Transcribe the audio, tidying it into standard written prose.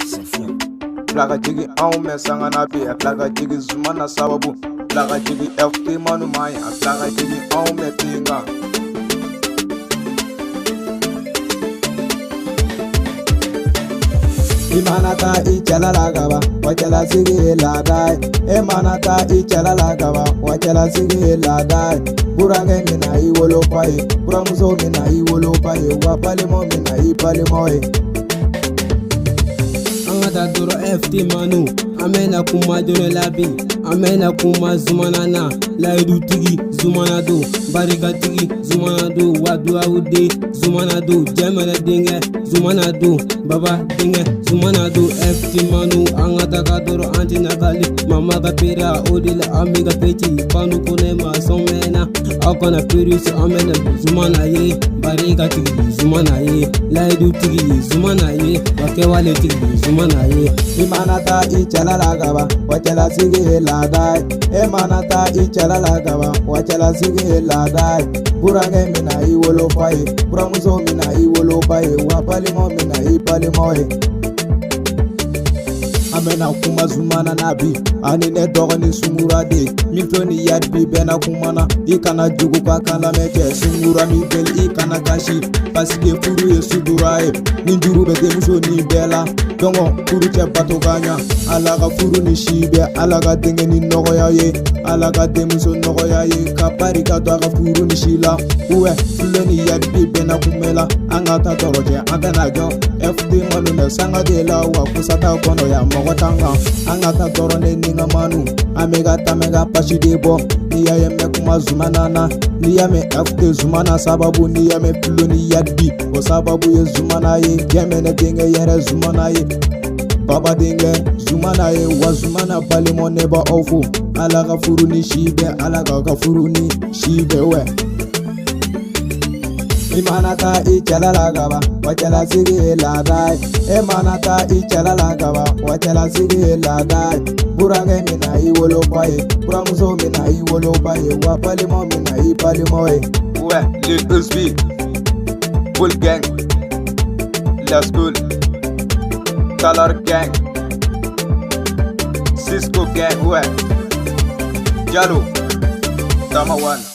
C'est fou. Bila ka jigin anw mɛ sanga na bi a bila ka jigin zuma na sababu bila ka jigin FT manu ma ɲi a bila ka jigin anw mɛ ten kan. I mana taa i cɛla la kaban wa cɛlasigi ye laada ye. E mana taa i cɛla la kaban wa cɛlasigi ye laada ye. Burankɛ min na i wolofa ye, buramuso min na i woloba ye, wa balimaw min na i balimaw ye. An ka taa dɔrɔn FT Manu, an bɛna kuma dɔrɔn la bi, an bɛna kuma Zumana na. Layidutigi Zumana don, barikatigi Zumana don, wa duwawuden Zumana don, Jɛmɛnɛ denkɛ Zumana don, Baba denkɛ Zumana don. FT Manu, an ka taga dɔrɔn, an tɛna kali mama ka pera o de la an bɛ ka peti panu ko ne ma sɔn mɛnna aw kana perisi. An bɛna Zumana ye, barikatigi Zumana ye, layidutigi Zumana ye, wa kɛwaletigi Zumana ye. I mana taa i cɛla la kaban wa cɛlasigi ye laada ye. E mana taa i cɛla la kaban wa cɛlasigi ye laada ye. Burankɛ min na i wolofa ye, buramuso min na i woloba ye, wa balimaw min na i balimaw ye. An bɛna kuma Zumana na bi ani ne dɔgɔnin Sungura de min filɛ ni yadi bi bɛna kuma na. I kana jugu ka kan lamɛn cɛ Sungura min bɛli, i kana kasi paseke furu ye sutura ye. Ni juru bɛ denmuso nin bɛɛ la dɔngɔ furu cɛ bato ka ɲa. Ala ka furu ni si bɛɛ, Ala ka denkɛ ni nɔgɔya ye, Ala ka denmuso nɔgɔya ye, ka barika don a ka furu ni si la. Uwɛ filɛ ni yadi bi bɛna kunbɛ la. An ka taa tɔɔrɔ cɛ, an tɛna jɔ FT Manu bɛ sanga de la wa kusa t'a kɔnɔ yan mɔgɔ t'an kan. An ka taa dɔrɔn ne ni ka manu an bɛ ka taa mɛ ka pasi de bɔ. N'i y'a ye n bɛ kuma Zumana na, n'i y'a mɛn FT Zumana sababu, n'i y'a mɛn Filo ni Yadi o sababu ye Zumana ye. Jɛmɛnɛ denkɛ yɛrɛ Zumana ye, Baba denkɛ Zumana ye, wa Zumana balimaw ne b'aw fo. Ala ka furu ni si bɛɛ, Ala k'aw ka furu ni si bɛɛ wɛ. I mana taa i cɛla la kaban wa cɛlasigi ye laada ye. E mana taa i cɛla la kaban wa cɛlasigi ye laada ye. Burankɛ min na i wolofa ye, buramuso min na i woloba ye, wa balimaw min na i balimaw ye. Ouais, Lil Usbi, Bull Gang, Let's Go, Talar Gang, Cisco Gang, ouais, Diallo, Tama One.